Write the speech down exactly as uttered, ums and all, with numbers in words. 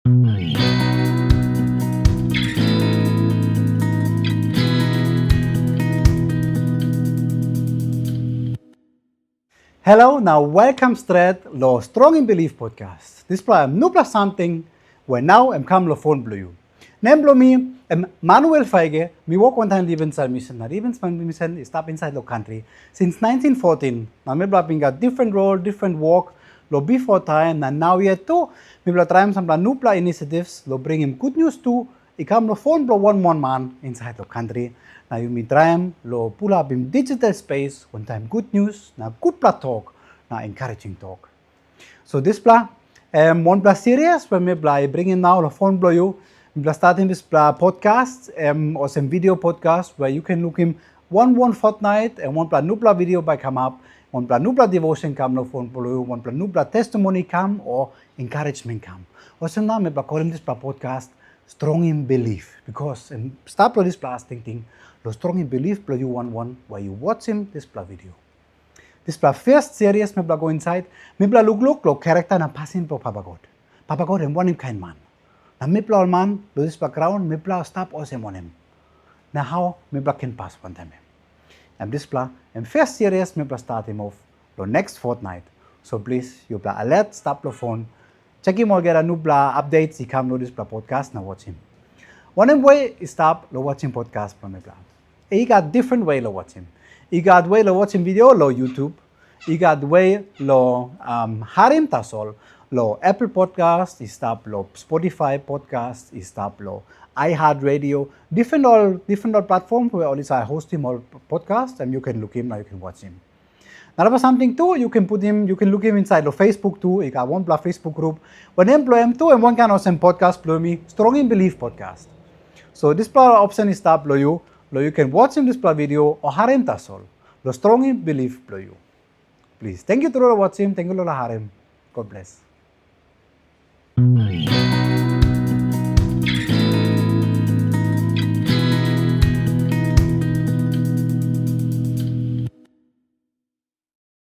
Hello, na welkam stret long Strong in Belief podcast. Dispela em nupela samting we nau em kam long fon bilong yu. Nem bilong mi em Manuel Faige, mi wok wantaim Livenside Mission, na Livenside Mission i stap insait long kantri since nineteen fourteen, na mipela bin gat different role, different work long before time, na nau yet tu, mipela traim sampela nupela initiatives long bringim good news tu i kam long fon bilong wan wan man insait long kantri, na yumi traim long pulapim digital space wantaim good news na gutpela tok na encouraging tok. So dispela em wanpela series we mipela i bringim nau long fon bilong yu. Mipela statim dispela podcast em olsem video podcast we yu ken lukim wan wan fortnight em wanpela nupela video bai kamap, wanpela nupela devotion kam long fon bilong yu, wanpela nupela testimony kam o encouragement kam. Olsem na mipela kolim dispela podcast Strong in Belief, because em stap long dispela as tingting long strong in belief bilong yu wan wan we yu watchim dispela video. Dispela first series mipela go insait, mipela lukluk long character na pasin bilong Papa God. Papa God em wanem kain man? Na mipela ol man long dispela graun, mipela stap olsem wanem? Na hau mipela ken pas wantaim em? Em dispela em first series mipela statim off long next fortnight. So plis, yupela alert, stap long fon, chekim olgeta nupela updates i kam long dispela podcast na watchim. Wanem we i stap long watchim podcast bilong mipela? I gat different way long watchim. I gat way long watchim video long YouTube. I gat way long um, harim tasol long Apple Podcast, i stap long Spotify Podcast, i stap long iHeart Radio. Different all, different all platform where ol i save hostim ol podcast, and you can look him, now you can watch him. Narapela samting tu, yu ken putim, yu ken lukim insait long Facebook tu, i gat wanpela Facebook group. Wanem bilong em tu, em wankain olsem podcast bilong mi, Strong in Belief podcast. So dispela option i stap long yu, long yu ken watchim dispela video o harim tasol, long strong in belief bilong yu. Plis, thank you tru long watchim, thank you long harim. God bless.